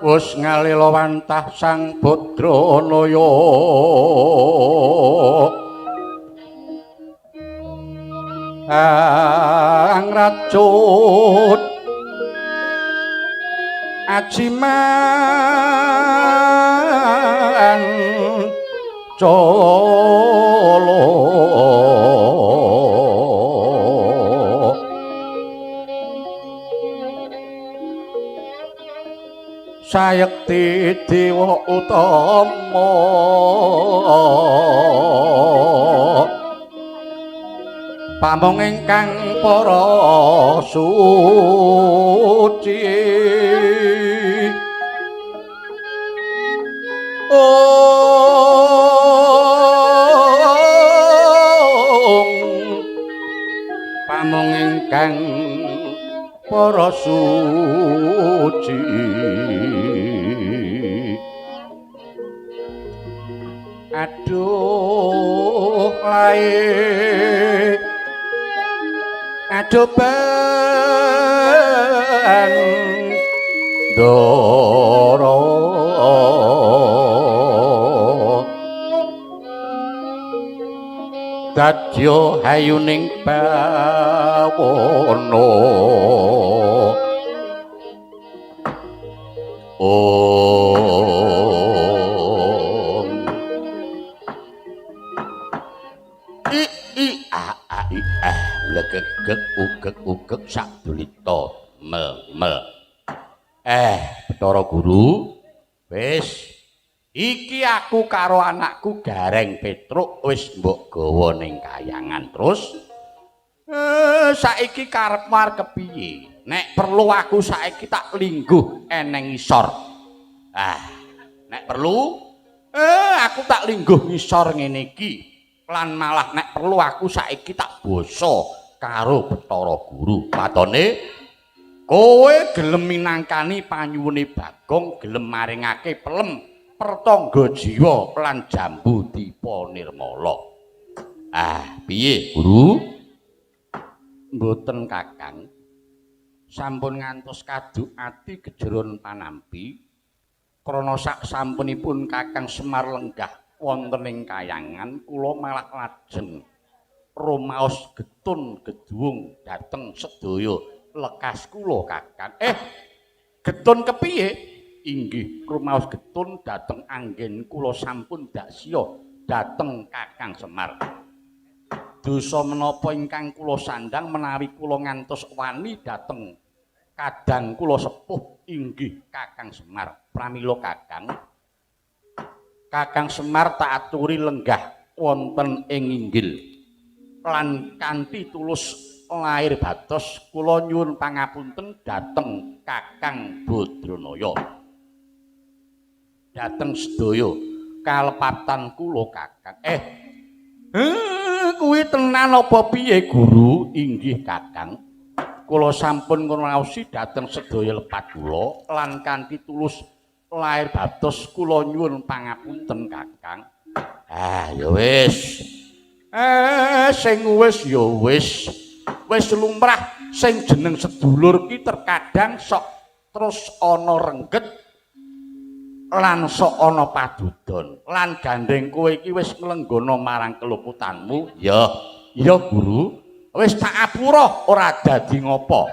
Wus ngalila wantah Sang Badranaya. Ang racut ajiman colo sayekti dewa utama pamong ingkang para suci. Ong pamong ingkang para suci. Aduh lae aduh bandara dadya hayuning bawana. Om I I A A I A legegeg ugeg ugeg sadulita mel mel. Bathara Guru, wis iki aku karo anakku Gareng Petruk wis mbok gawa ning kayangan terus. Saiki karepmu arep kepiye? Nek perlu aku saiki tak lingguh eneng ngisor. Ah, nek perlu aku tak lingguh ngisor ngene iki. Lan malah nek perlu aku saiki tak basa karo Bathara Guru. Watone kowe gelem minangkani panyuwune Bagong, gelem maringake pelem pertangga jiwa lan jambu dipa nirmala. Ah, piye, Guru? Mboten, Kakang. Sampun ngantos kaduk ati kejeron panampi. Krana sak sampunipun Kakang Semar lenggah wonten ing kayangan, kula malah lajeng rumaos getun geduwung dhateng sedaya lekas kula, Kakang. Getun kepiye? Inggih, rumaos getun dhateng anggen kula sampun daksiya dhateng Kakang Semar. Dosa menapa ingkang kula sandhang menawi kula ngantos wani dhateng kadang kula sepuh inggih Kakang Semar. Pramila Kakang, Kakang Semar tak aturi lenggah wonten ing inggil. Lan kanthi tulus lair batos kula nyuwun pangapunten dhateng Kakang Badranaya. Dhateng sedaya kalepatan kula, Kakang. Kuwi tenan apa piye, Guru? Inggih, Kakang. Kula sampun ngraosi dhateng sedaya lepat kula lan kanthi tulus lair batos kula nyuwun pangapunten, Kakang. Ah, ya wis. Sing wis ya wis. Wis lumrah sing jeneng sedulur ki terkadang sok terus ana rengget lan sok ana padudon. Lan gandeng kowe iki wis nglenggana marang keluputanmu. Ya, ya Guru. Wis tak apura ora dadi ngopo.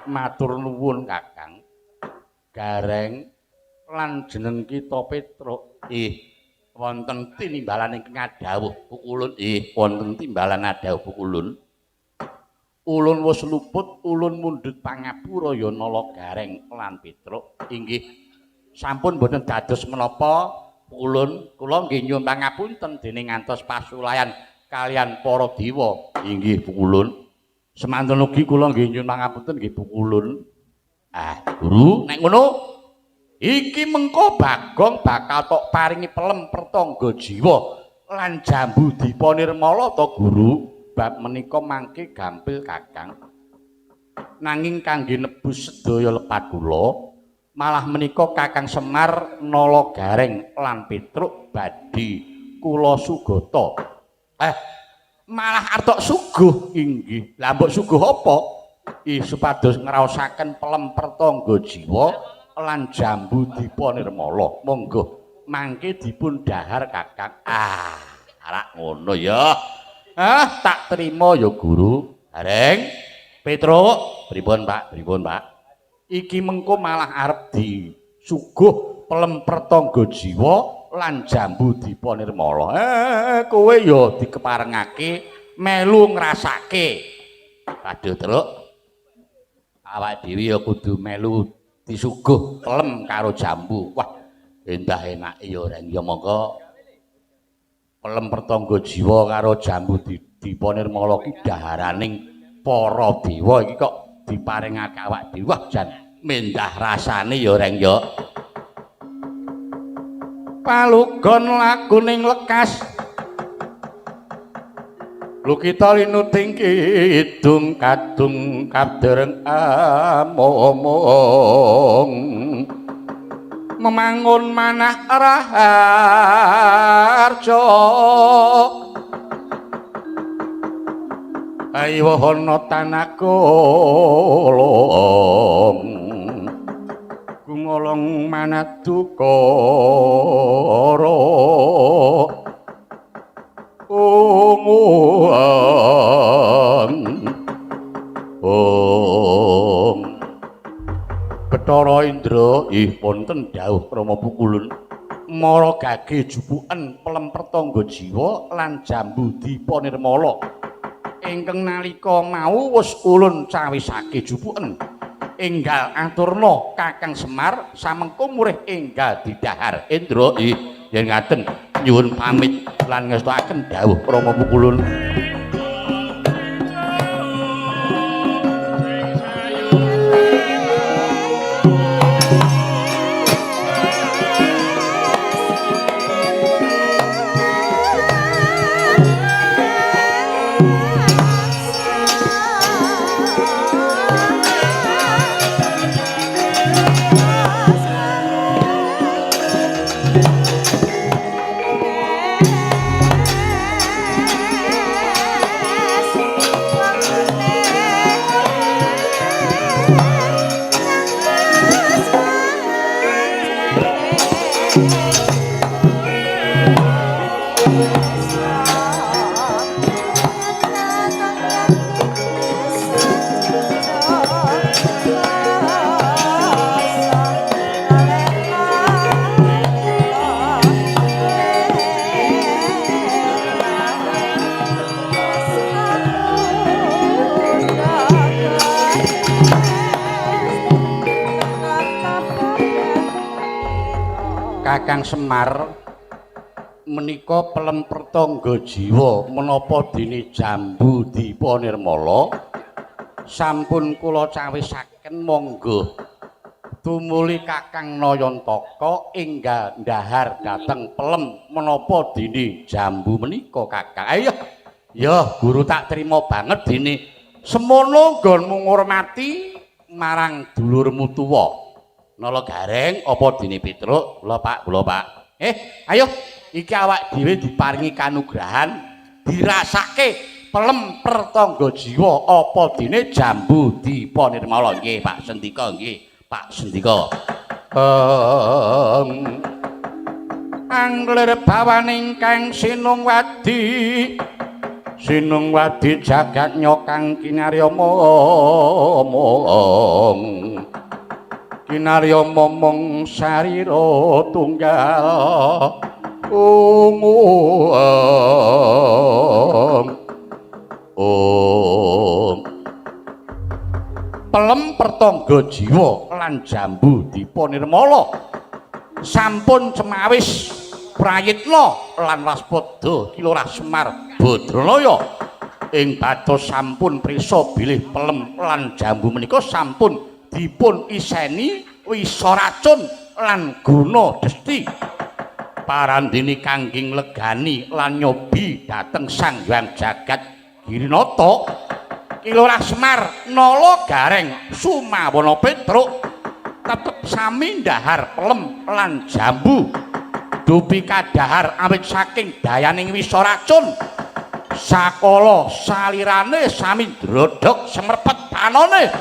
Matur nuwun, Kakang. Gareng lan jeneng kita Petruk. Ih, wonten tinimbalan ingkang adhawuh pukulun. Ih, wonten timbalan adhawuh pukulun. Ulun wis luput, ulun mundhut pangapura ya Nala Gareng lan Petruk. Inggih. Sampun boten dados menapa ulun, kula nggih nyuwun pangapunten dene ngantos pasulayan kalian para dewa. Inggih pukulun. Semanten ugi kula nggih nyuwun pangapunten nggih pukulun. Ah, Guru, nek ngono iki mengko Bagong bakal tok paringi pelem pertangga jiwa lan jambu dipa nirmala to, Guru. Bab menika mangke gampil, Kakang. Nanging kangge nebus sedaya lepat kula, malah menika Kakang Semar, Nala Gareng lan Petruk badhe kula sugata. Malah artok suguh. Inggih. Lah mbok suguh apa? Ih, supados ngraosaken pelem pertangga jiwa lan jambu dipa nirmala. Monggo mangke dipun dhahar Kakang. Ah, rak ngono ya. Ah, tak terima ya guru. Gareng, Petruk, pripun Pak? Pripun Pak? Iki mengko malah arep disuguh pelem pertangga jiwa lan jambu dipa nirmala. Kowe ya dikeparengake melu ngrasake. Waduh, Truk. Awak dhewe ya kudu melu disuguh pelem karo jambu. Wah, endah enake ya Reng. Ya monggo pelem pertangga jiwa karo jambu dipa nirmala ki daharaning para dewa iki kok diparingake awak dhewe. Wah, jan mendah rasane ya Reng ya. Palugon lakuning lekas lukita linuting kidung kadung kadereng amomong memangun manah raharja ayo ana tanah kolong gungolong manadukara unguan ong Bathara Indra ih wonten dawuh Rama Pukulun mara gage jupuken pelem pertangga jiwa lan jambu dipa nirmala ingkang nalika mau wis ulun cawisake jupuken enggal aturna Kakang Semar samengko murih enggal didhahar. Indra ih yen ngaten nyuwun pamit lan ngestokaken dawuh Rama Pukulun. Kakang Semar menika pelem pertangga jiwa menapa dene jambu dipa nirmala sampun kula cawisaken. Monggo tumuli Kakang Nayantaka enggal ndahar dhateng pelem menapa dene jambu menika Kakang. Ayo ya guru tak terima banget dene semono nggonmu ngurmati marang dulurmu tuwa. Nala Gareng apa dene Petruk? Kula Pak, kula Pak. Ayo iki awak dhewe diparingi kanugrahan dirasake pelem pertangga jiwa apa dene jambu dipa nirmala. Nggih Pak Sendika, nggih Pak Sendika. Anglir bawaning kang sinungwadi sinungwadi jagat nyokang kinarya momong kinarya momong sarira tunggal ungu ong pelem pertangga jiwa lan jambu dipa nirmala sampun cemawis prayitna lan waspada Ki Lurah Semar Badranaya ing batos sampun prisa bilih pelem lan jambu menika sampun dipun iseni wisa racun lan guna desti parandene kangge nglegani lan nyobi dhateng Sang Hyang Jagat Girinata. Ki Lurah Semar Nala Gareng Sumawana Petruk tetep sami ndahar pelem lan jambu dupi kadhahar awit saking dayaning wisa racun sakala salirane sami ndrodhok semerpet panone.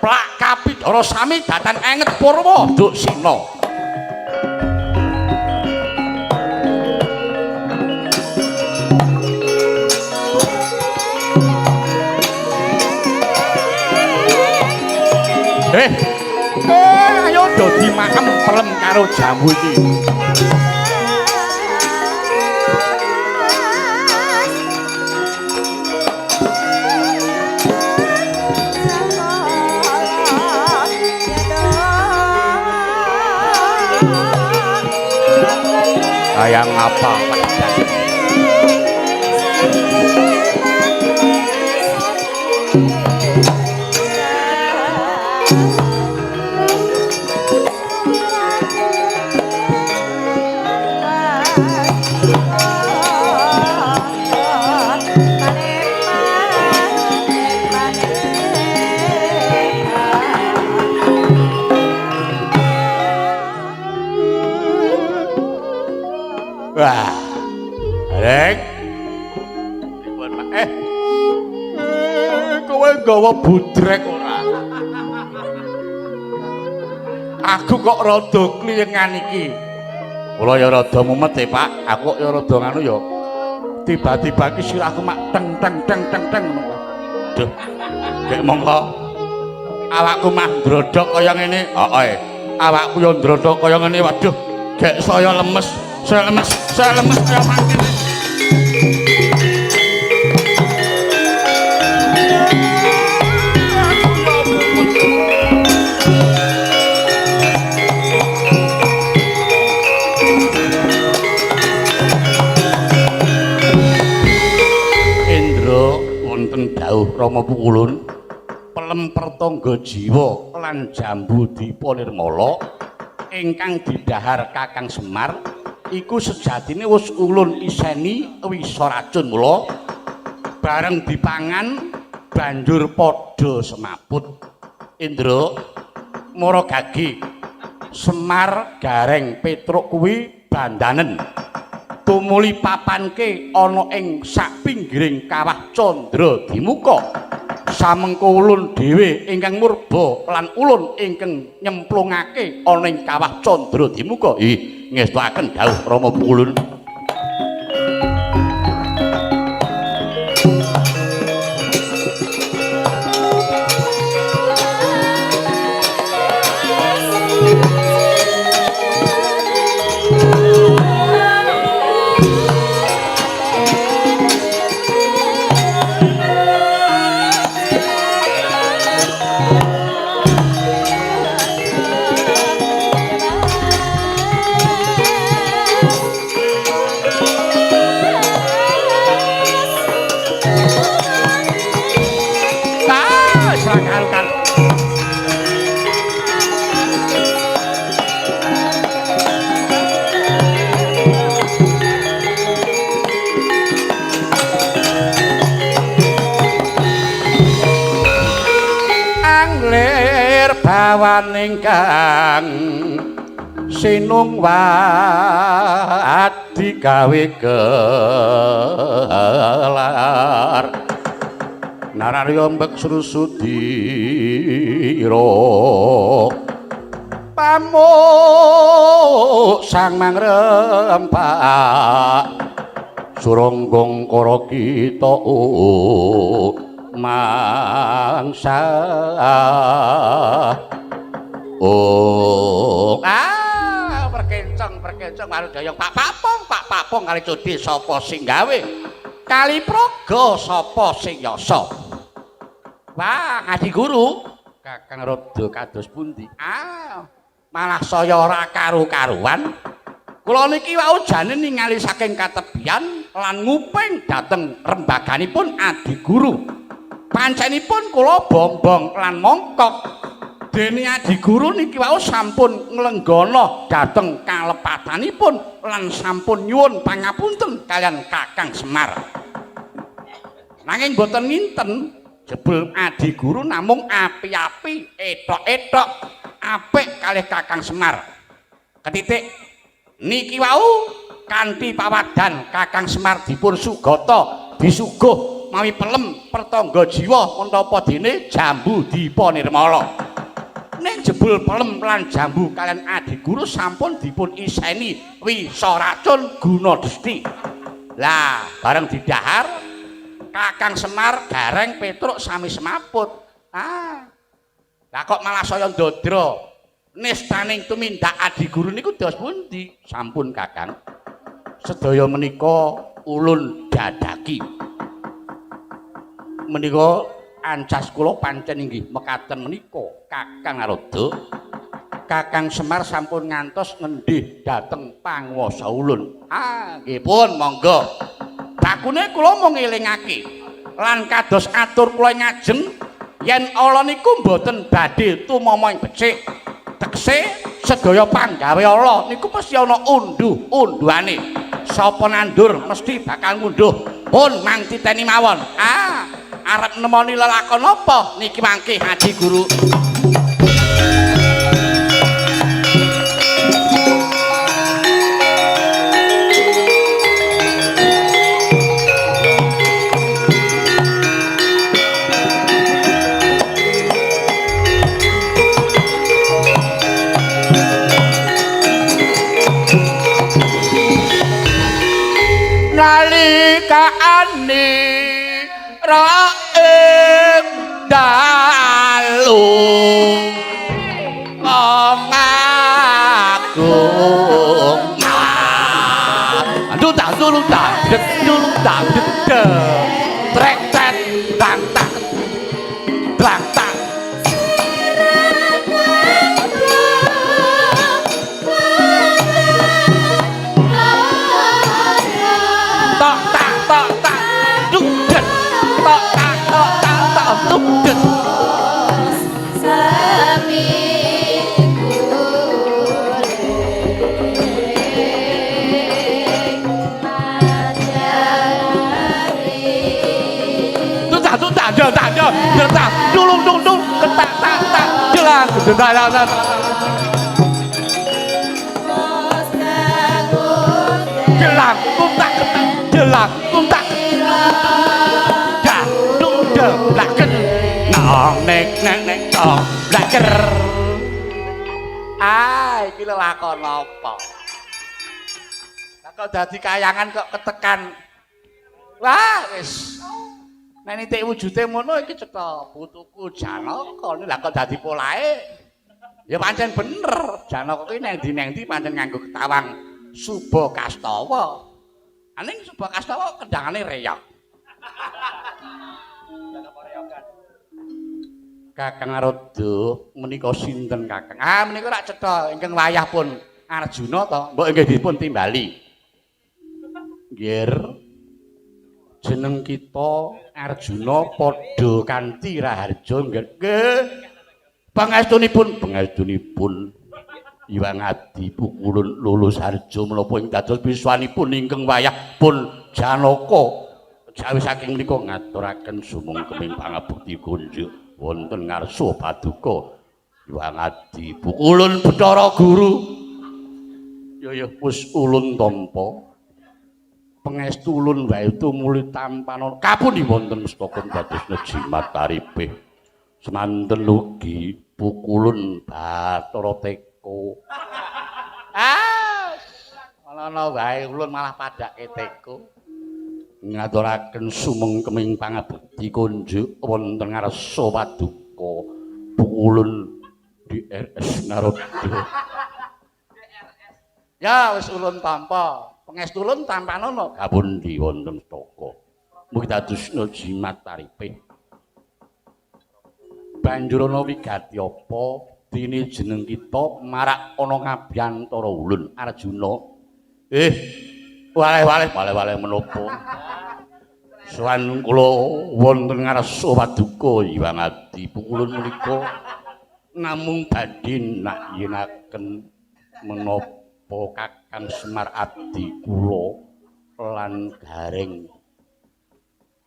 Plak kapidara sami datan enget purwa duksina. Eh, ayo do dimaem pelem karo jamu iki. Kaya ngapa Wah. Rek. Pripun, Pak? Kowe nggawa budrek ora? Aku kok rada kliyengan iki. Kula ya rada mumet e, Pak. Aku kok ya rada nganu ya. Tiba-tiba iki sirahku mak teng teng teng teng teng ngono. Duh. Gek mongko awakku mah ndrodhok kaya ngene. Heeh. Awakku ya ndrodhok kaya ngene. Waduh, gek saya lemes. Saya lemes, saya lemes kaya mangkene. Indra wonten dawuh Rama Pukulun, pelem pertangga jiwa lan jambu dipa nirmala ingkang didhahar Kakang Semar iku sejatine wis ulun iseni wisa racun. Mula bareng dipangan banjur padha semaput. Indra mara gagi Semar Gareng Petruk kuwi bandanen tumuli papanke ana ing sakpinggiring kawah Candra Dimuka. Samengko ulun dhewe ingkang murba lan ulun ingkang nyemplungake ana ing kawah Candra Dimuka. Ih, ngestuaken dawuh Rama Pukulun. Bawaning kang sinung wadi gawe gelar nararya mbek srusudira pamuk sang mangrempak suronggong kara kita mangsa. Oh, ah, perkenceng, perkenceng marudayang Pak Papong, Pak Papong kali cudi sapa sing gawe? Kali Praga sapa sing yasa? Wah, Adi Guru, Kakang rada kados pundi? Ah, malah saya ora karu-karuan. Kula niki wau jane ningali saking katebian lan nguping dhateng rembaganipun Adi Guru. Pancenipun kula bombong lan mongkok. Dene Adi Guru niki wau sampun nglenggana dhateng kalepatanipun lan sampun nyuwun pangapunten kaliyan Kakang Semar. Nanging boten nginten, jebul Adi Guru namung api-api ethok-ethok apik kalih Kakang Semar. Ketitik niki wau kanthi pawadan Kakang Semar dipun sugata disuguh mawi pelem pertangga jiwa mentapa dene jambu dipa nirmala. Ning jebul pelem lan jambu kalian adiguru sampun dipun iseni wisa racun guna desti. Lah bareng didahar Kakang Semar Gareng Petruk sami semaput. Ah. Lah kok malah saya ndodro. Nistaning tumindak adiguru niku dos pundi? Sampun Kakang. Sedaya menika ulun dadaki. Menika ancas kula pancen inggih mekaten menika Kakang Narada. Kakang Semar sampun ngantos ngendih dhateng panguwasa ulun. Ah, nggih pun monggo. Bakune kula mung ngelingake lan kados atur kula ngajeng yen ala niku mboten badhe tumama ing becik. Tekse sedaya panggawe ala niku mesti ana unduh-unduhane. Sapa nandur mesti bakal ngunduh. Pun mang titeni mawon. Ah, arep nemoni lelakon apa niki mangke Adi Guru. Nalikane raing dalu wong agung aduh tak dulu tak dulu tak trek tet tang tak tang tak tok tak tok tak duk det tok tak tok tak tok duk det sami tuh tak tuh tak jo tak jo tak dulung dung dung ketak tak tak jelang tak tak tak jelang tung tak ketak jelang tung tak dah dung de blaken nong nek nek nek tong blaker. Ah, iki lelakon apa? Lah kok dadi kayangan kok ketekan. Wah, wis. Nek nitik wujude ngono iki cetha putuku Janaka. Lah kok dadi polahe? Ya pancen bener. Janaka kuwi nang ndi-nang ndi pancen nganggo ketawang Suba Kastawa. Aning Suba Kastawa kendangane reyok. Kakang Narada menika sinten Kakang? Ah menika rak cetha ingkang wayah pun Arjuna to. Mbok inggih dipun timbali. Nggih. Jeneng kita Arjuna padha kanthi raharja nggih. Nggih. Pangestunipun Iwang Adi pukulun lulus harja menapa ing dados piswanipun ingkang wayah pun Janaka. Jawi saking menika ngaturaken sumungkeming pangabekti kunjuk wonten ngarsa paduka Iwang Adi pukulun Bathara Guru. Ya ya wis ulun tampa. Pangestu ulun wae tumuli tampanana kapundi wonten mustaka dados jimat taripih. Semanten ugi pukulun Bathara Teko. Ah, ana wae ulun malah padhake teko. Ngaturaken sumengkeming pangabekti kunjuk wonten ngarsa paduka pukulun DRS Narada. Ya wis ulun tampa. Pangestu ulun tampanana kapundi wonten mustaka. Mugi dadosna jimat taripih. Banjur ana wigati apa dene jeneng kita marak ana ngabiyantara ulun Arjuna. Waleh-waleh waleh-waleh menapa? Sowan kula wonten ngarsa paduka Hyang Adi pukulun menika namung badhe nakyenaken menapa Kakang Semar abdi kula lan Gareng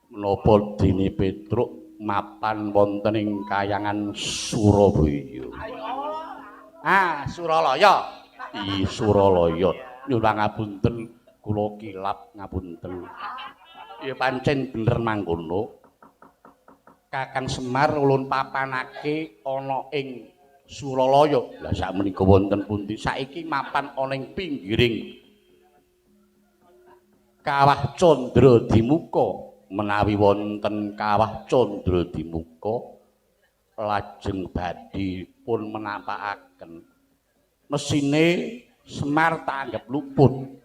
menapa dene Petruk mapan wonten ing kayangan Surabaya. Ah, Suralaya. I Suralaya. Nyuwun ngapunten kula kilap ngapunten. Ya pancen bener mangkono. Kakang Semar ulun papanake ana ing Suralaya. Lah sakmenika wonten pundi? Saiki mapan ana ing pinggiring Kawah Candra Dimuka. Menawi wonten Kawah Candra Dimuka lajeng badhe pun menapakaken. Mesine Semar tak anggap luput.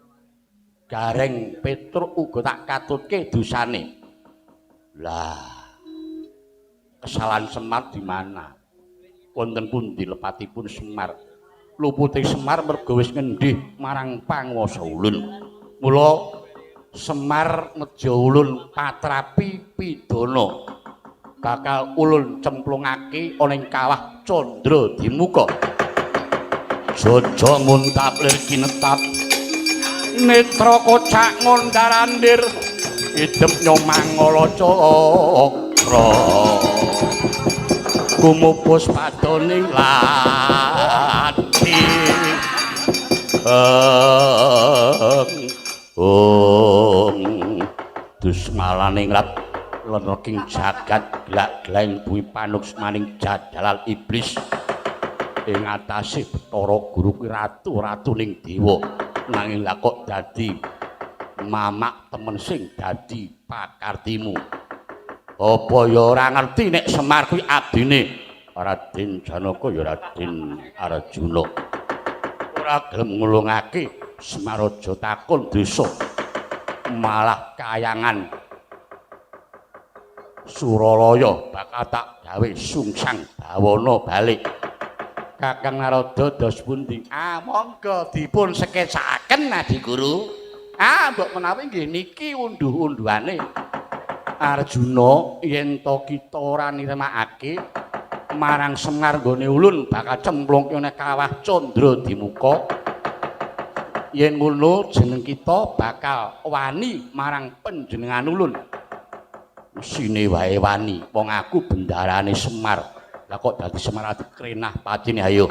Gareng Petruk uga tak katutke dosane. Lah, kesalahan Semar di mana? Wonten pundi lepatipun Semar? Lupute Semar merga wis ngendih marang panguwasa ulun. Mula Semar nejo ulun patrapi pidana. Bakal ulun cemplungake ana ing Kawah Candra Dimuka. Jojo nguntap lir kinetap netra kocak ngondar-andir idep nyomangala cakra kumupus padoning lati ong dusmalane ngrat leneking jagat glak-glaing bumi panuksmaning jadalal iblis ing atase Bathara Guru kuwi ratu-ratuning dewa nanging lha kok dadi mamak temen sing dadi pakartimu. Apa ya ora ngerti nek Semar kuwi abdine Raden Janaka ya Raden Arjuna. Ora gelem ngulungake Semar aja takon desa malah kayangan Suralaya bakal tak gawe sungsang bawana balik. Kakang Narada dos pundi? Ah monggo dipun sekecakaken Adi Guru. Ah mbok menawi nggih niki unduh-unduhane Arjuna yen to kita ora nirmakake marang Semar nggone ulun bakal cemplungke nang Kawah Candra Dimuka. Yen ngono jeneng kita bakal wani marang panjenengan ulun. Mesine wae wani, wong aku bendarane Semar. Lah kok dadi Semar dikrenah patine ayo.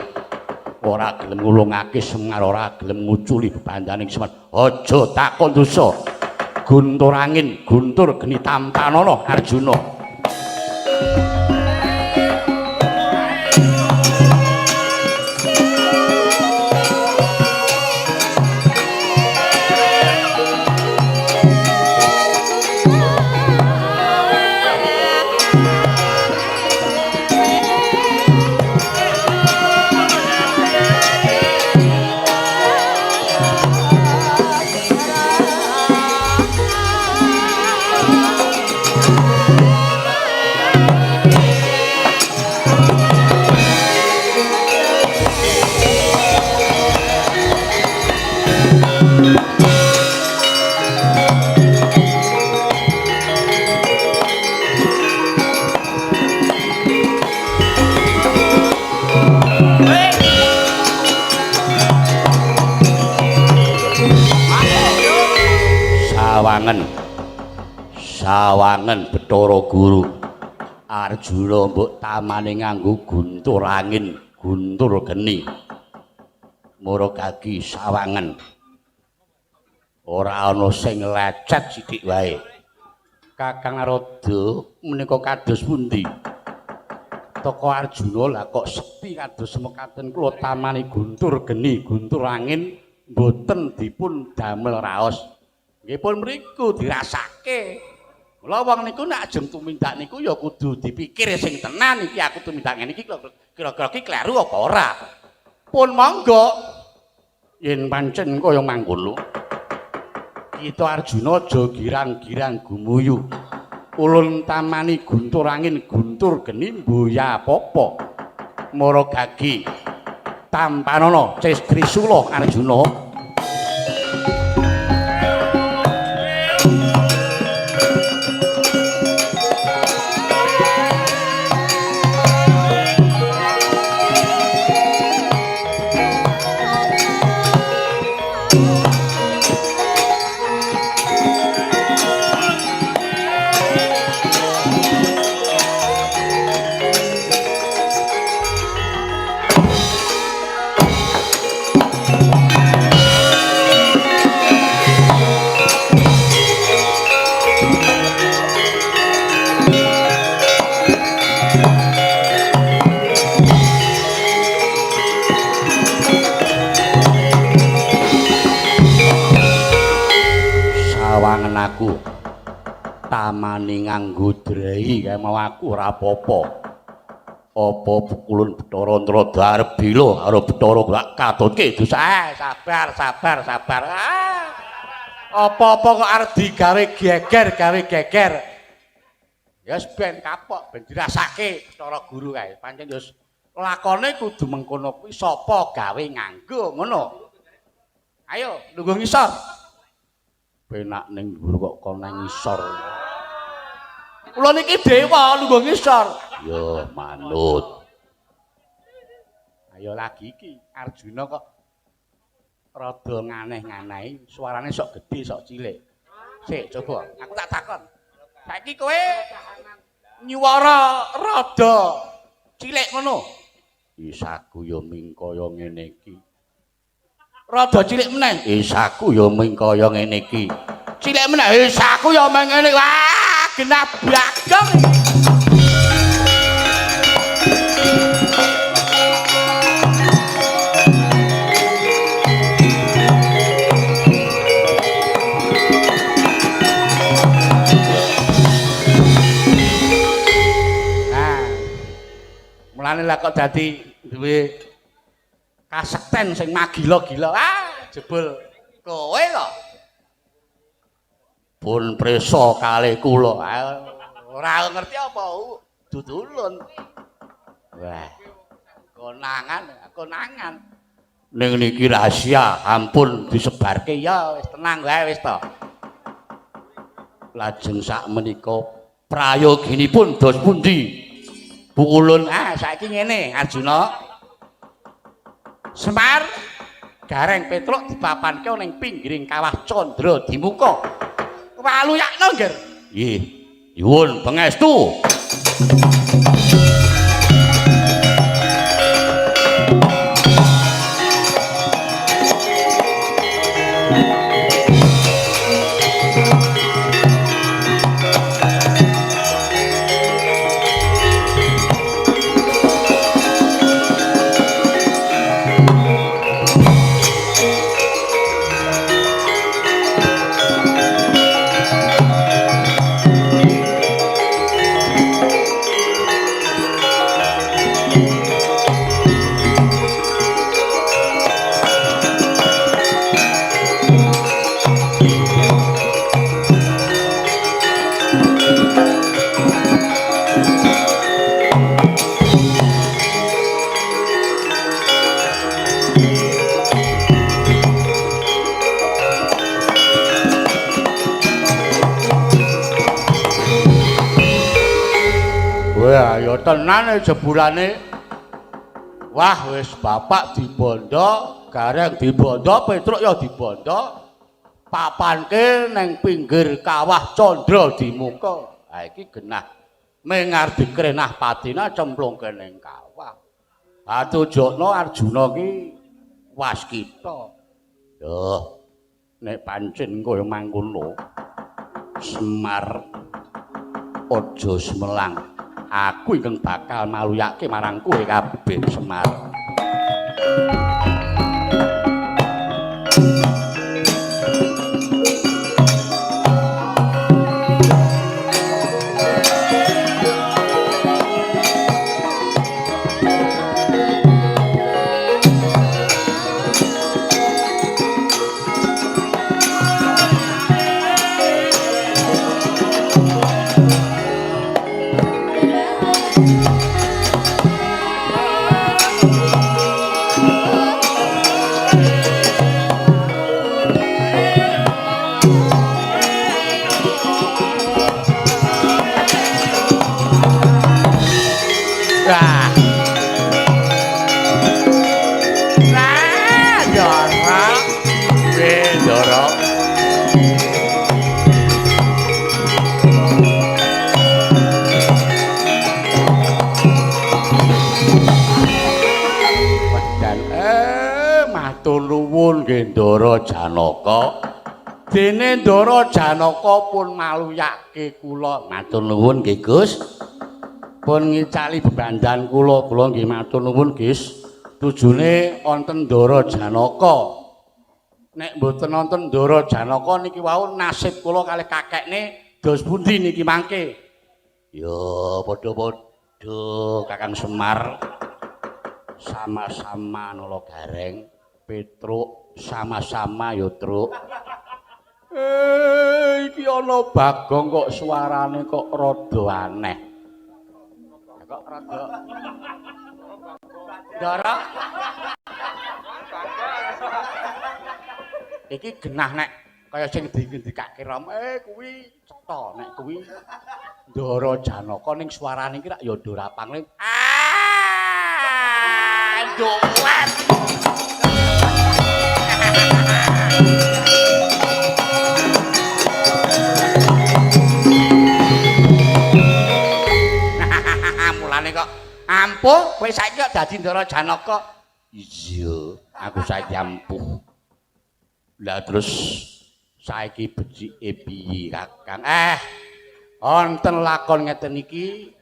Ora gelem ngulungake Semar, ora gelem nguculi bebandaning Semar. Aja takon dosa. Guntur angin, guntur geni tampanana Arjuna. Sawangen sawangen Bathara Guru. Arjuna mbok tamane nganggo guntur angin, guntur geni. Mara gagi sawangen. Ora ana sing lecet sithik wae. Kakang Narada menika kados pundi? Toko Arjuna lah kok sepi kados mekaten kula tamane guntur geni, guntur angin mboten dipun damel raos. Nggih pun mriku dirasake. Mula wong niku nek ajeng tumindak niku ya kudu dipikir sing tenan iki aku tumindak ngene iki kira-kira iki kleru apa ora. Pun monggo yen pancen kaya mangkono. Kita Arjuna aja girang-girang gumuyu. Ulun tamani guntur angin, guntur geni mboya apa-apa. Mara gagi tampanana ces trisula Arjuna. aku. Tamani nganggo drei kae mau aku ora apa-apa. Apa pukulun Bathara Antrada arep bila karo Bathara gak katutke dosa. Sabar, sabar, sabar. Ah. Apa-apa kok arep digawe geger, gawe geger. Ya wis ben kapok, ben dirasake Bathara Guru kae. Pancen ya lakone kudu mengkono kuwi sapa gawe nganggo ngono. Ayo lungguh ngisor. Penak ning dhuwur kok kon nang ngisor. Kula niki dewa lungguh ngisor. Yo manut. Ayo lagi iki Arjuna kok rada nganeh-nganehi, suarane sok gedhe sok cilik. Sik coba aku tak takon. Saiki kowe nyuwara rada cilik ngono. Isaku ya ming kaya ngene iki. Rada cilik meneh. Isaku ya ming kaya ngene iki. Cilik meneh. Isaku ya ming ngene. Wah, genah bagong iki. Nah, mulane lah kok dadi duwe kasekten sing magila-gila. Ah, jebul kowe kok. Pun prisa kalih kula. Ora ngerti apa dudulun. Wah. Konangan, konangan. Ning niki rahasia, ampun disebarke ya wis tenang wae wis to. Lajeng sak menika prayoginipun dos pundi? Pukulun, ah saiki ngene Arjuna. Semar Gareng Petruk dipapanke ning pinggiring kawah Candra Dimuka. Waluyakno, Ngger. Nggih. Nyuwun pangestu. Wah, ya tenan jebulane. Wah, wis bapak dibondo, Gareng dibondo, Petruk ya dibondo. Papanke neng pinggir kawah Candra Dimuka. Ha iki genah mengardi krenah patina cemplungke ning kawah. Ha tujokno Arjuna ki waskita. Duh, nek pancen kaya mangkono Semar aja semelang. Aku ingkang bakal maluyake marang kowe kabeh Semar. Ndara Janaka. Dene Ndara Janaka pun maluyake kula. Matur nuwun nggih, Gus. Pun ngicali bebandan kula, kula nggih matur nuwun, Gus. Tujune wonten Ndara Janaka. Nek mboten nonton Ndara Janaka niki wau nasib kula kalih kakekne dos pundi niki mangke? Ya padha-padha Kakang Semar. Sama-sama nala gareng, Petruk sama-sama ya, Truk. Iki ana Bagong kok suarane kok rada aneh. Kok rada Ndara. Iki genah nek kaya sing dingendikake Rama, kuwi cetha nek kuwi Ndara Janaka ning suarane iki rak ya Ndara Pangling. Ah, dolan. Mulane kok ampuh kowe saiki kok dadi Ndara Janaka. Iya, aku saiki ampuh. Lah terus saiki becike piye Kakang? Wonten lakon ngeten iki.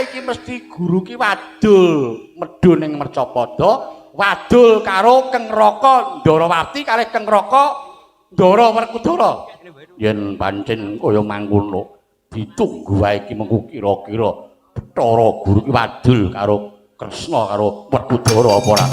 Iki mesti guru ki wadul medhun ning Mercapada, wadul karo Keng Raka Ndarawati kalih Keng Raka Ndara Werkudara. Yen pancen kaya mangkono, ditunggu wae iki mengko kira-kira Bathara Guru ki wadul karo Kresna karo Werkudara apa ora?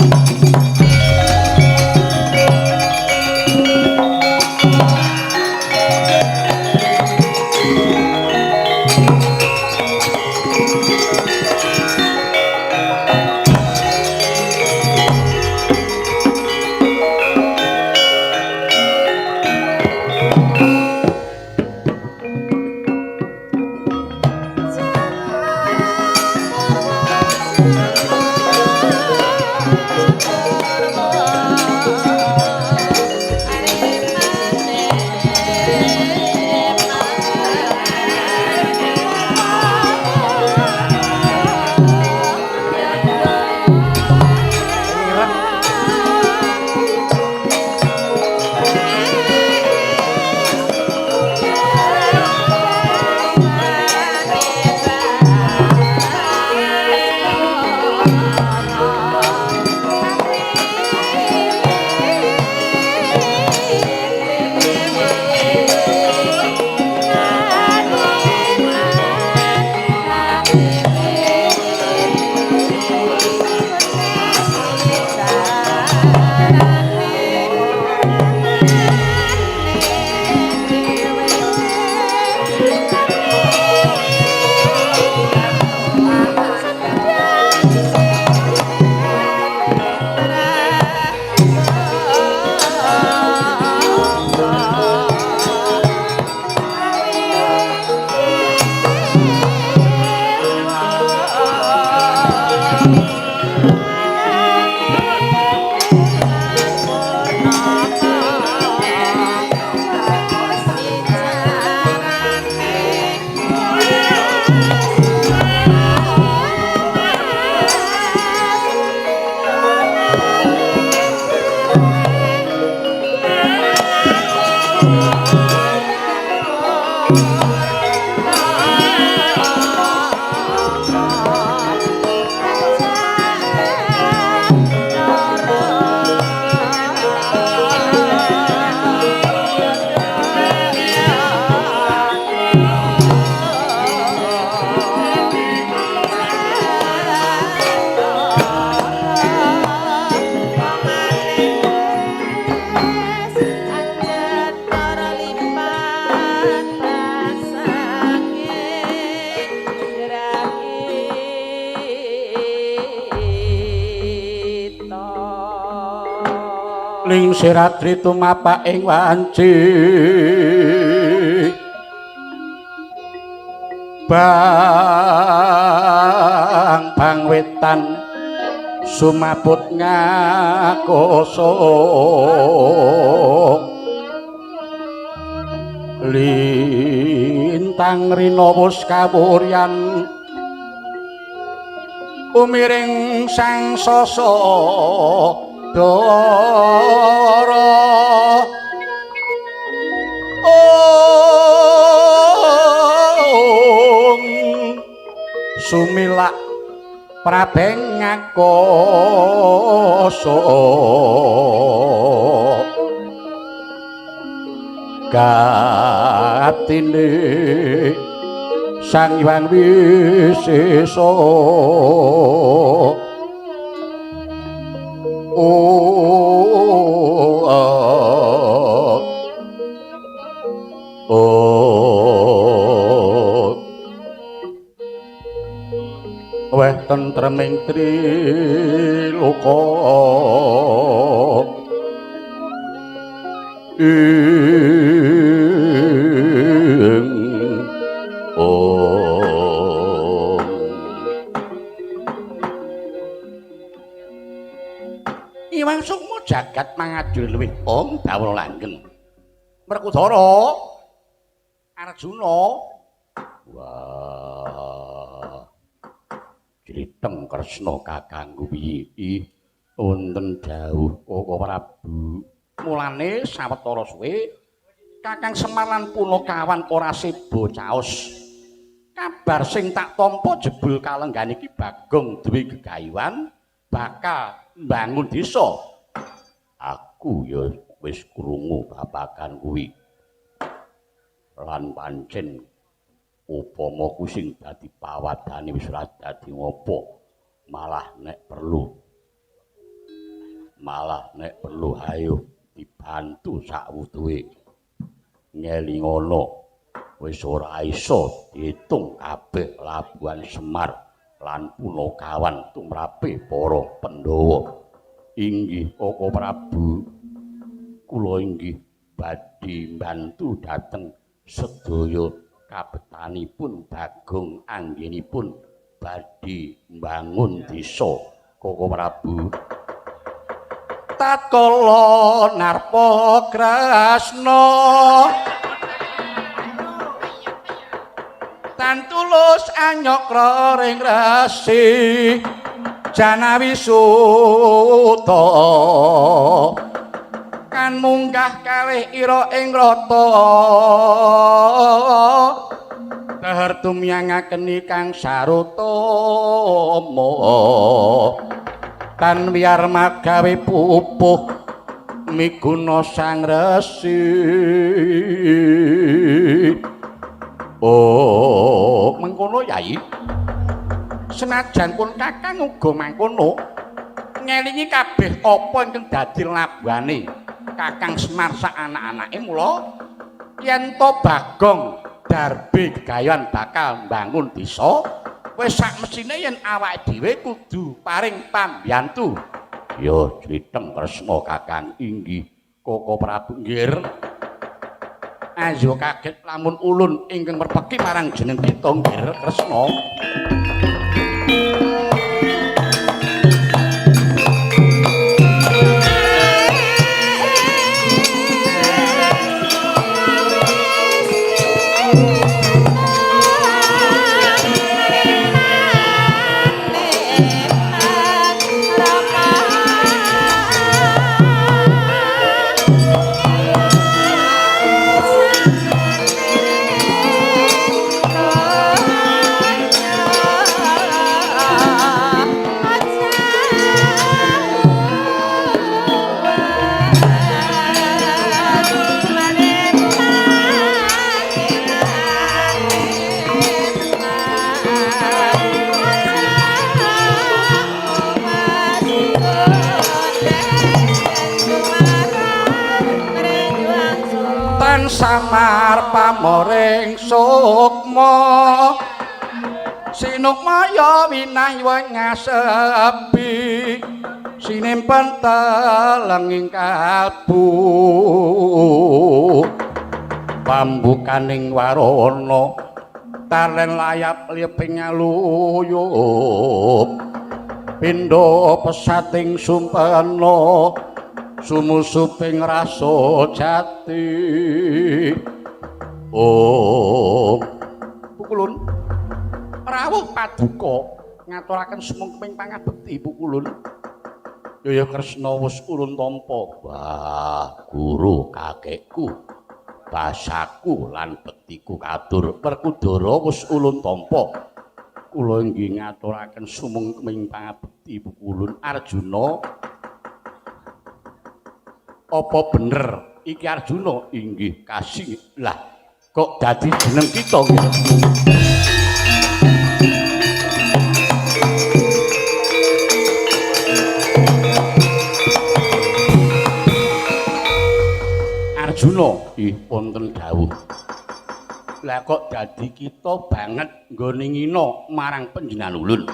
Lingsir tumapak ing wanci bang bang wetan sumaput ngakoso lintang rina wus kawuryan umiring sang sasa dara ong sumilak prabeng ngakoso. Gatine Sang Hyang Wisesa. Oh, weh tentreming triloka ing om. Iwang Sukma jagat mangajur luwih om dawuh langgeng. Werkudara Arjuna. Wah. Jliteng Kresna kakangku piye? Ih, wonten dawuh Koko Prabu. Mulane sawetara suwe Kakang Semar lan Punakawan ora seba caos. Kabar sing tak tampa jebul kalenggan iki Bagong duwe gegayuhan bakal mbangun desa. Aku ya wis krungu babagan kuwi. Lan pancen upama ku sing dadi pawadane wis ora dadi ngopo, malah nek perlu ayo dibantu sakwutuhe. Ngelingono wis ora iso diitung kabeh Labuhan Semar lan Punakawan tumrape para Pandhawa. Inggih Koko Prabu, kula inggih badhe mbantu dhateng sedaya kabetanipun Bagong anggenipun badhe mbangun desa Koko Prabu. Tatkala narpa Kresna tan tulus anyokra ring resi Janawi Suta kan munggah kalih ira ing rata dahar tumyangakeni kang sarutama tan wiyar magawe pupuh miguna sang resi. Oh, mengkono Yai. Senajan pun kakang uga mangkono ngelingi kabeh apa ingkang dadi labuhane Kakang Semar sak anak-anake, mula yen to Bagong darbe gegayan bakal mbangun desa, wis sak mesine yen awake dhewe kudu paring pambiyantu. Ya jliteng Kresna kakang. Inggih Koko Prabu. Nggih. Ayo kaget lamun ulun ingkang merpeki marang jeneng kita nggih Kresna. Samar pamoring sukma sinukmaya winahya ngasepi sinimpen telenging kalbu pambukaning warana talen layap liping aluyup pindha pesating sumpena sumusuping rasa jati. Oh, Pukulun rawuh paduka ngaturaken sumengkeming pangabekti Pukulun. Yaya Kresna wis ulun tampa. Wah, guru kakekku, basaku lan bektiku katur. Werkudara wis ulun tampa. Kula inggih ngaturaken sumengkeming pangabekti Pukulun. Arjuna, apa bener Iki Arjuna inggih kasih. Lah kok dadi jeneng kita nggih? Arjuna ih wonten dawuh. Lah kok dadi kita banget nggone ngina marang panjenengan ulun.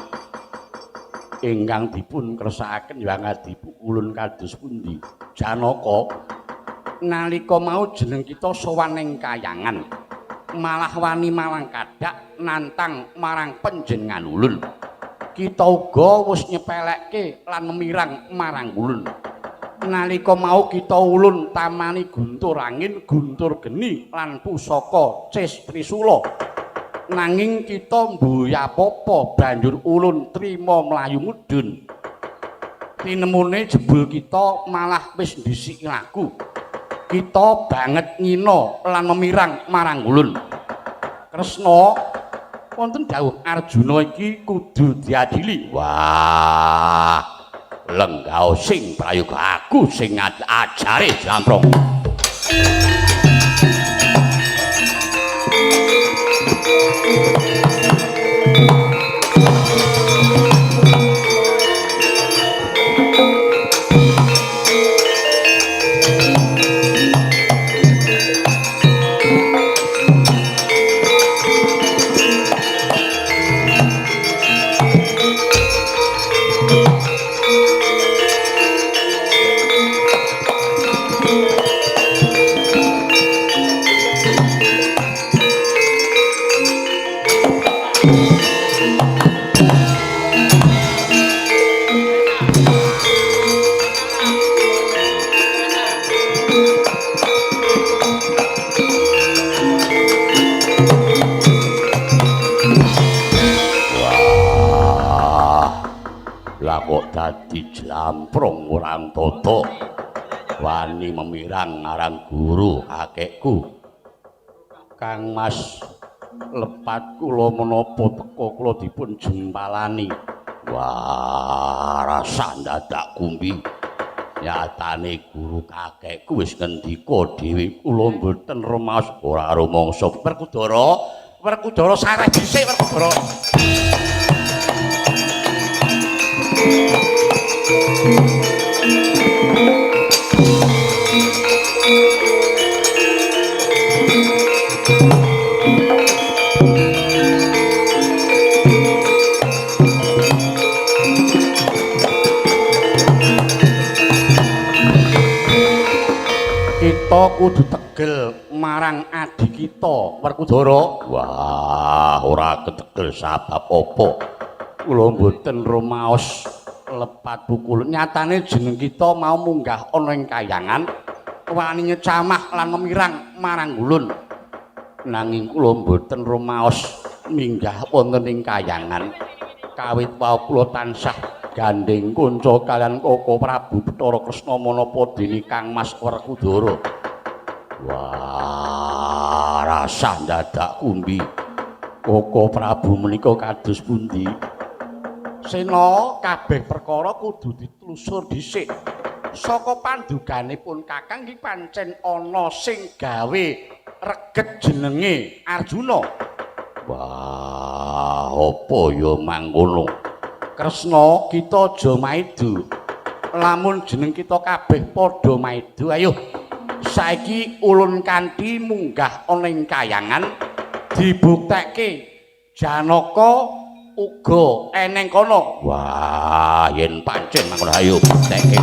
Ingkang dipun kersakaken Hyang Adipu ulun kados pundi? Janaka nalika mau jeneng kita sowan ing kayangan malah wani malang kadak nantang marang panjenengan ulun. Kita uga wis nyepelekke lan memirang marang ulun. Nalika mau kita ulun tamani guntur angin, guntur geni lan pusaka Ces Trisula. Nanging kita mbuya apa banjur ulun trima mlayu mudhun. Tinemune jebul kita malah wis ndhisiki laku. Kita banget ngina lan memirang marang ulun. Kresna wonten dawuh Arjuna iki kudu diadili. Wah, lenggah sing prayoga aku sing ajare jlamprong. Dadi jlamprong orang toto wani memirang marang guru kakekku. Kang Mas lepat kula menapa teka kula dipun jempalani. Wah, rasa ndadak kumbi. Nyatane guru kakekku wis ngendika dhewe kula mboten rumaos ora rumangsa. Werkudara, Werkudara sareh dhisik Werkudara. Kita kudu tegel marang adi kita Werkudara. Wah, ora ketegel sabab apa? Kula mboten rumaos lepat pukul. Nyatane jeneng kita mau munggah ana ing kayangan wani nyecamah lan memirang marang ulun. Nanging kula mboten rumaos minggah wonten ing kayangan. Kawit wau kula tansah gandeng kanca kaliyan Koko Prabu Bathara Kresna menapa dene Kang Mas Werkudara. Wah, rasah ndadak kumbi. Koko Prabu menika kados pundi? Sena kabeh perkara kudu ditelusur dhisik. Saka panduganipun Kakang iki pancen ana sing gawe reget jenenge Arjuna. Wah, apa ya mangkono? Kresna, kita aja maido. Lamun jeneng kita kabeh padha maido, ayo saiki ulun kanthi munggah ana ing kayangan dibuktekke Janaka uga eneng kono. Wah, yen pancen mangkono ayo buktekke.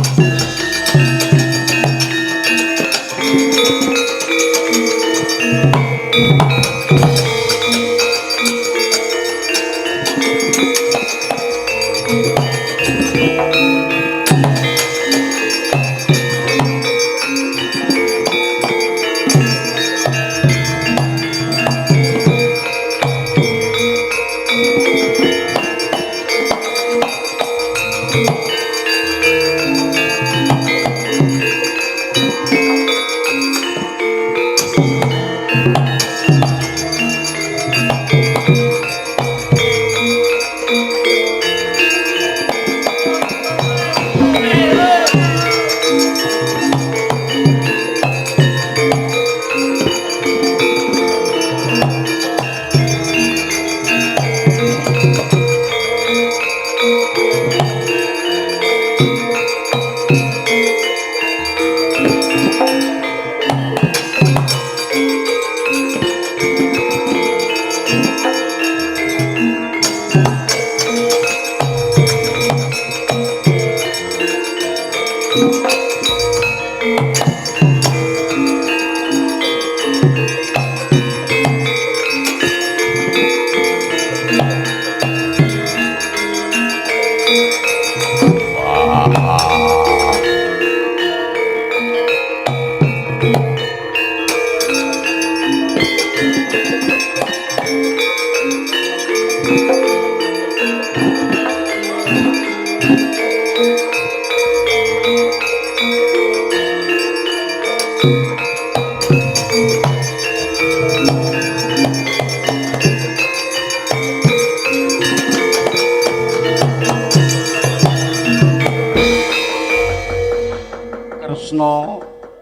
Kresna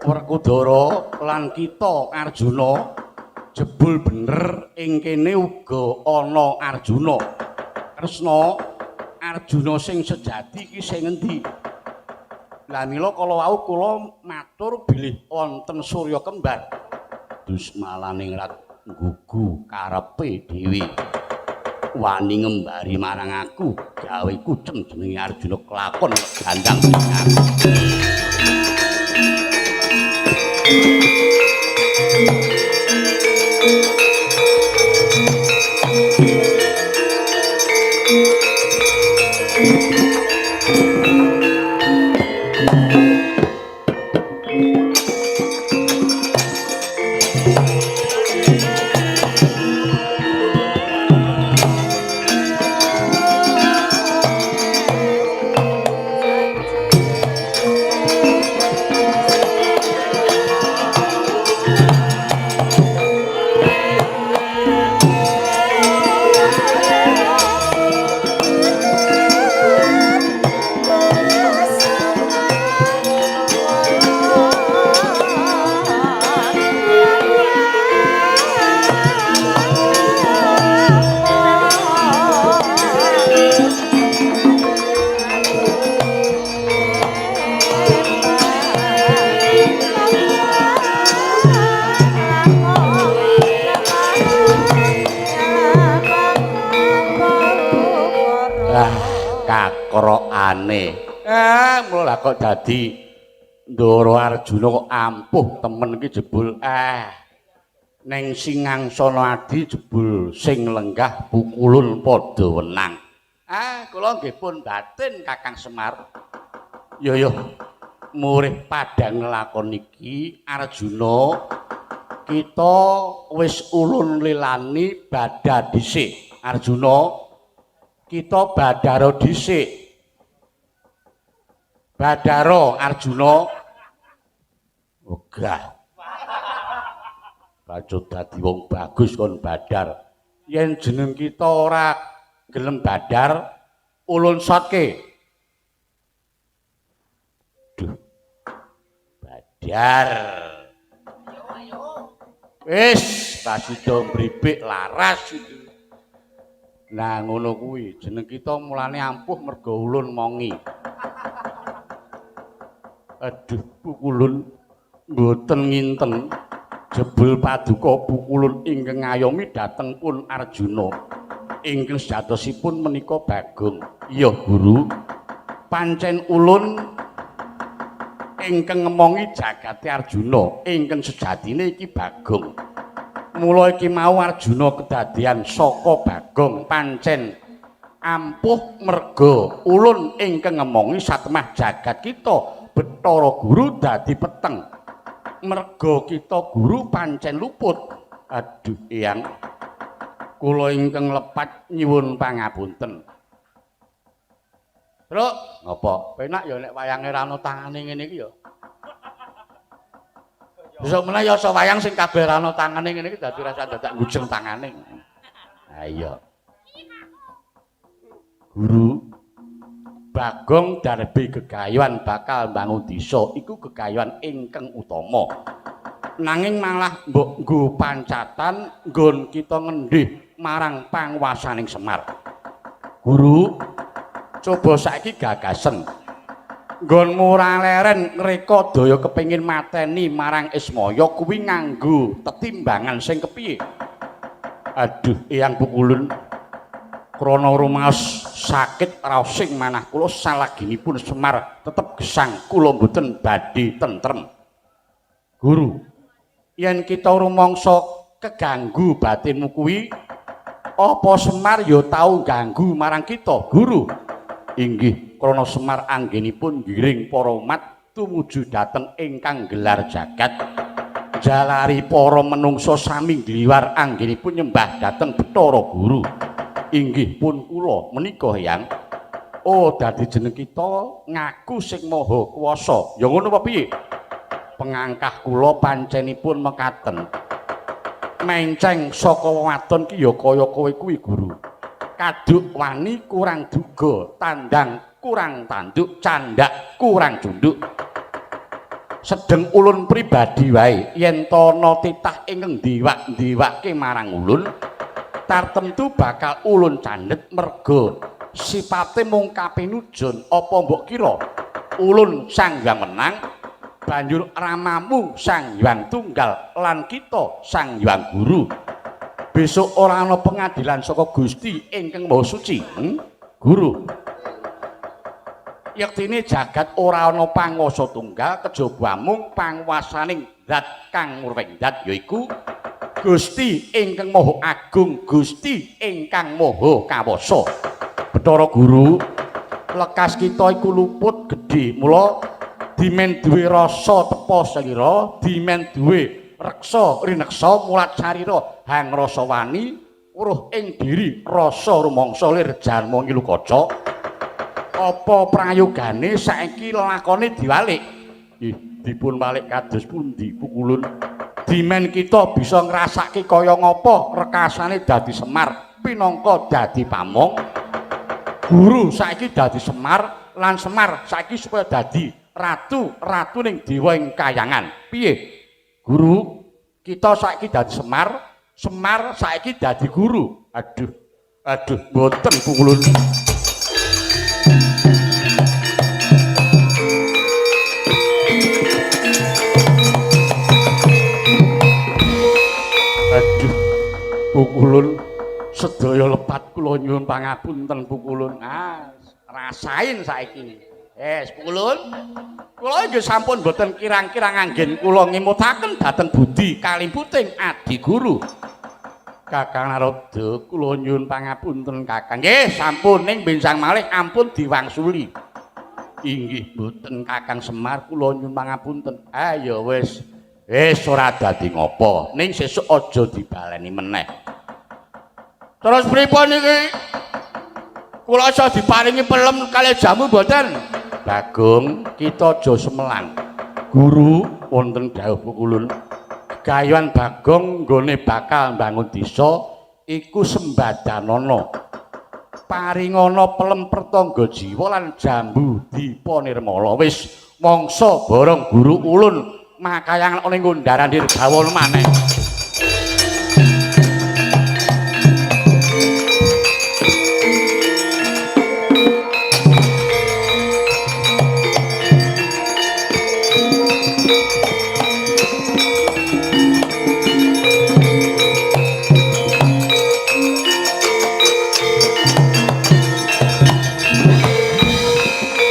Werkudara lan kita Arjuna jebul bener ing kene uga ana Arjuna. Kresna, Arjuna sing sejati iki sing endi? Lah mila kala wau kula matur bilih wonten surya kembar. Dusmalaningrat nggugu karepe dhewe. Wani ngembari marang aku gawe kuceng jenenge Arjuna kelakon gandang aku. Kakrokane. Mula lah kok dadi Ndara Arjuna kok ampuh temen iki jebul. Ning Singangsana Adi jebul sing lenggah pukulun padha wenang. Kula nggih pun batin Kakang Semar. Yo yo murih padang lakon iki Arjuna kita wis ulun lilani badha dhisik. Arjuna kita badhara dhisik. Badhara Arjuna wegah. Bacut dadi wong bagus kon badhar. Yen jeneng kita ora gelem badhar, ulun sotke. Duh. Badhar. Wis, kasida mribik laras iki. Nah ngono kuwi jeneng kita mulane ampuh mergo ulun mongi. Aduh pukulun mboten nginten jebul paduka pukulun ingkang ngayomi dhateng pun Arjuna ingkang sejatosipun menika Bagong. Iya guru, pancen ulun ingkang ngemongi jagate Arjuna ingkang sejatine iki Bagong. Mula iki mau Arjuna kedadean saka Bagong pancen ampuh merga ulun ingkang ngemongi satemah jagat kita Bathara Guru dadi peteng. Merga kita guru pancen luput. Aduh Eyang, kula ingkang lepat nyuwun pangapunten. Truk, ngapa? Penak ya nek wayange ra ana tangane ngene iki ya. Besok meneh ya iso wayang sing kabeh ra ana tangane ngene iki dadi rasa dadak ngujeng tangane. Ha iya. Guru Bagong darbe gegayuhan bakal mbangun desa iku gegayuhan ingkang utama. Nanging malah mbok nggo pancatan nggon kita ngendih marang panguwasaning Semar. Guru, coba saiki gagasen. Nggonmu ora leren ngreka daya kepengin mateni marang Ismaya kuwi nganggo tetimbangan sing kepiye? Aduh, Eyang Pukulun, krana rumaos sakit raosing manah kula salaginipun Semar tetep gesang kula mboten badhe tentrem. Guru, yen kita rumangsa keganggu batinmu kuwi apa Semar ya tau ganggu marang kita, Guru? Inggih, krana Semar anggenipun ngiring para umat tumuju dhateng ingkang gelar jagat. Jalari para menungsa sami ngliwar anggenipun nyembah dhateng Bathara Guru. Inggih pun kula menika Hyang. Oh, dadi jeneng kita ngaku sing maha kuwasa. Ya ngono apa piye? Pengangkah kula pancenipun mekaten. Menceng saka wadon ki ya kaya kowe kuwi guru. Kaduk wani kurang duga, tandang kurang tanduk, candak kurang junduk. Sedeng ulun pribadi wae yen to ana titah ingkang diwak-diwakke marang ulun, tartemtu bakal ulun candhet merga sipate mung kapinujon. Apa mbok kira ulun Sang Hyang Wenang banjur ramamu Sang Hyang Tunggal lan kita Sang Hyang Guru besok ora ana pengadilan saka Gusti ingkang Maha Suci. Guru, yektine jagat ora ana panguwasa tunggal kejaba mung panguwasaning zat kang murwing zat, yaiku Gusti ingkang Maha Agung, Gusti ingkang Maha Kawasa. Bathara Guru, lekas kita iku luput gedhe, mula dimen duwe rasa tepa salira, dimen duwe reksa rineksa mulat sarira hang rasa wani weruh ing diri rasa rumangsa lir janma ngilu kaca. Apa prayogane saiki lakone diwalik? Nggih, dipun walik kados pundi pukulun? Dimen kita bisa ngrasake kaya ngapa rekasane dadi Semar pinangka dadi pamong. Guru saiki dadi Semar lan Semar saiki supaya dadi ratu, ratu ning dewa ing kayangan. Piye? Guru, kita saiki dadi Semar, Semar saiki dadi guru. Aduh, aduh, mboten pukulun. Aduh, pukulun sedaya lepat kula nyuwun pangapunten pukulun. Ah, rasain saiki. Wes, pukulun. Kula nggih sampun mboten kirang-kirang anggen kula ngimutaken dhateng budi kalimputing adi guru. Kakang Narada, kula nyuwun pangapunten Kakang. Nggih, sampun ning benjang malih ampun diwangsuli. Inggih mboten Kakang Semar, kula nyuwun pangapunten. Ah ya wis. Wis ora dadi ngopo. Ning sesuk aja dibaleni meneh. Terus pripun iki? Kula iso diparingi pelem kalih jamu mboten? Bagong, kita aja semelang. Guru wonten dawuh pukulun. Gayuhan Bagong nggone bakal mbangun desa iku sembadanana. Paringana pelem pertangga jiwa lan jambu dipa nirmala. Wis mangsa borong guru ulun makayangan ana ing Kundaran Dirgawana maneh.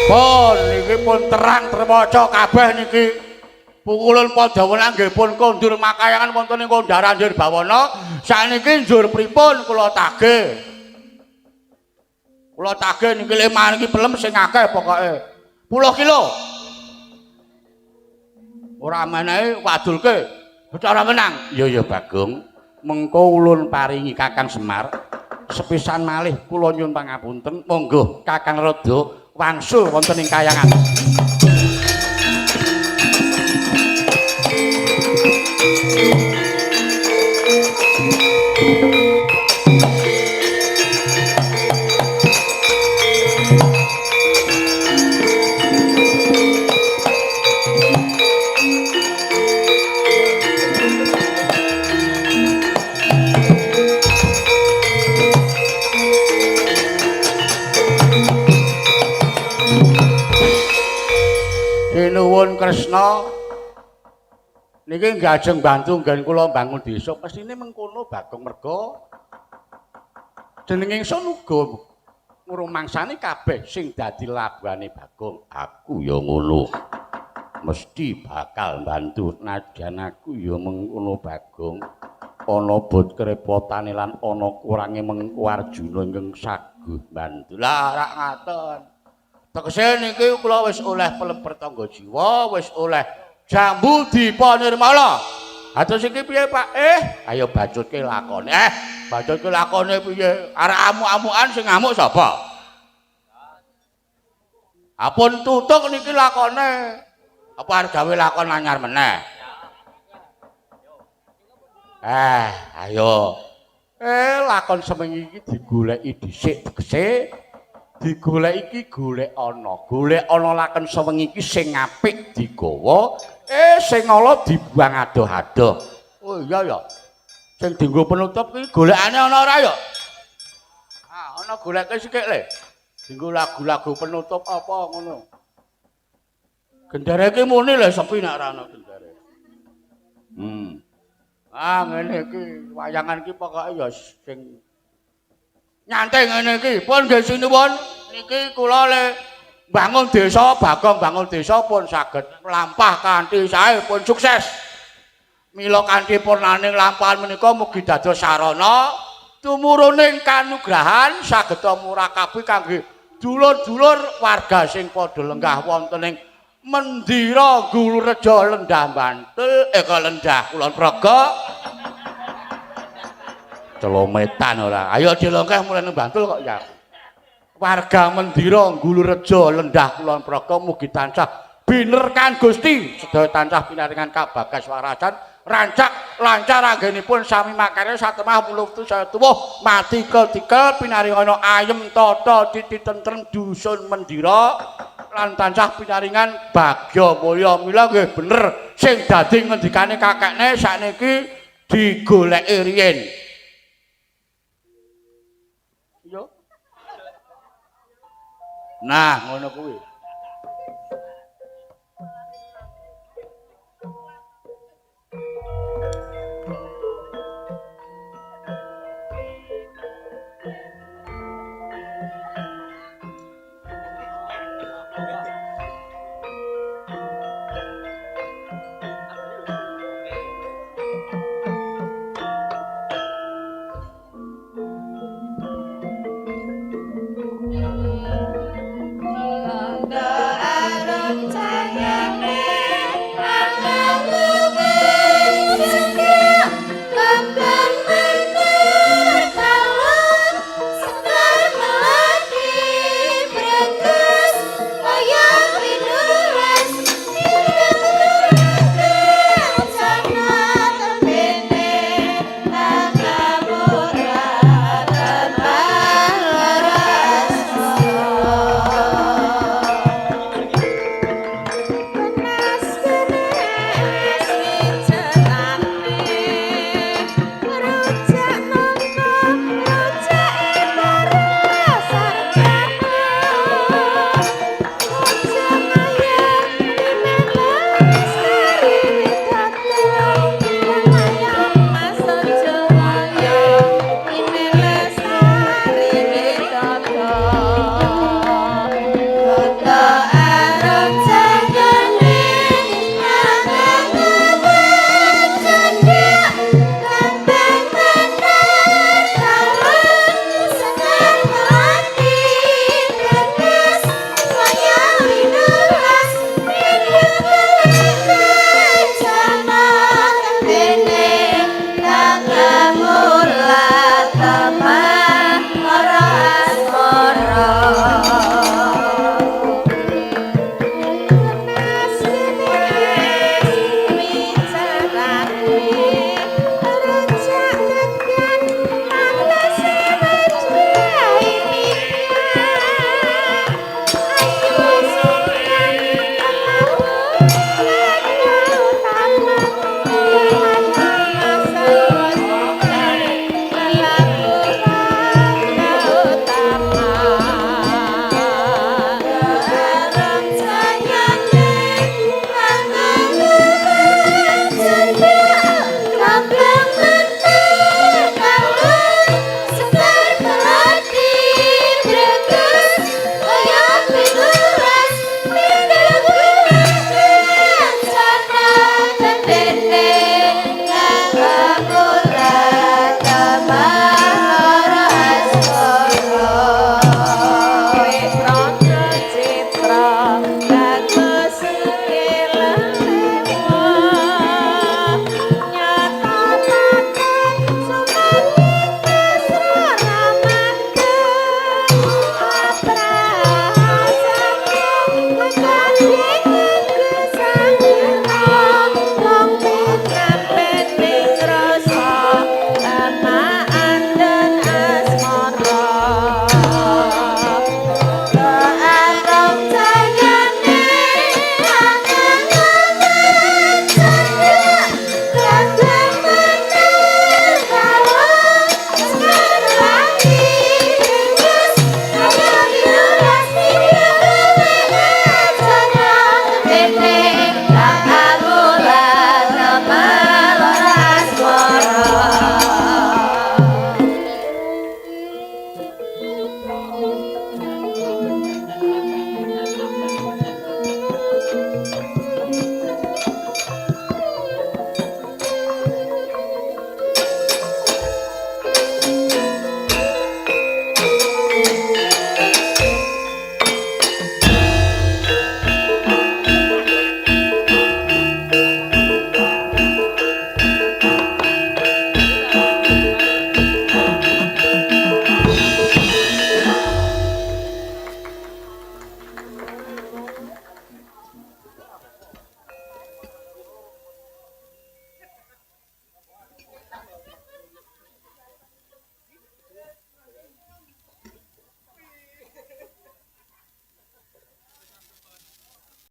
Pun niki pun terang termaca kabeh niki. Pukulun padha wenang nggih pun kondur makayangan wonten ing Kundaran Dirbawana. Sakniki njur pripun kula tagih? Kula tagih niki lemah niki pelem sing akeh pokoke. 10 kilo. Ora menehi wadulke. Bathara menang. Iya ya Bagong. Mengko ulun paringi Kakang Semar. Sepisan malih kula nyuwun pangapunten. Monggo Kakang Rada wangsul wonten ing kayangan. Sinuwun Kresna niki nggajeng bantu nggen kula mbangun desa pesine mengkono Bagong merga jenenge ingsun uga ngrumangsani kabeh sing dadi labuhane Bagong. Aku ya ngono mesti bakal bantu najan aku ya mengkono Bagong ana bot kerepotane lan ana kurange mengko Arjuna ingkang saguh bantu. Lah rak ngaten. Tegese niki kula wis oleh pelem pertangga jiwa, wis oleh jambu dipa nirmala. Atus iki piye, Pak? Ayo bacutke lakone. Bacutke lakone piye? Arek amuk-amukan sing ngamuk sapa? Apun tutuk niki lakone. Apa arep gawe lakon anyar meneh? Ayo. Lakon sewengi iki digoleki dhisik tegese digoleki iki golek ana. Golek ana lakon sewengi iki sing apik digawa, sing ala dibuang adoh-adoh. Oh iya ya. Sing dienggo penutup iki golekane ana ora ya? Ah, ana goleke sithik le. Dienggo lagu-lagu penutup apa ngono. Gendere iki muni lho sepi nek ora ana gendere. Ah, ngene iki wayangan iki pokoke ya sing nyantai ngene iki. Pun nggih sinuwun niki kula le bangun desa, Bagong bangun desa pun saged mlampah kanthi sae pun sukses. Mila kanthi purnaning lampahan menika mugi dados sarana tumuruning kanugrahan saged murakabi kangge dulur-dulur warga sing padha lenggah wonten ing Mendira Gulurejo Lendah Bantul eka Lendah Kulon Progo. Celometan ora. Ayo dilongkeh mulai nang Bantul kok ya. Warga Mendira Gulurejo Lendah Kulon Progo mugi tansah binerkan Gusti sedaya tansah pinaringan kabagas warasan rancak lancar anggenipun sami makarya satemah wulu saya tuwuh mati ketikel pinaringana ayem tata titi tentrem dusun Mendira lan tansah pinaringan bagya mulya. Mila nggih bener sing dadi ngendikane kakekne sakniki digoleki riyin. Yo. Nah, ngono kuwi.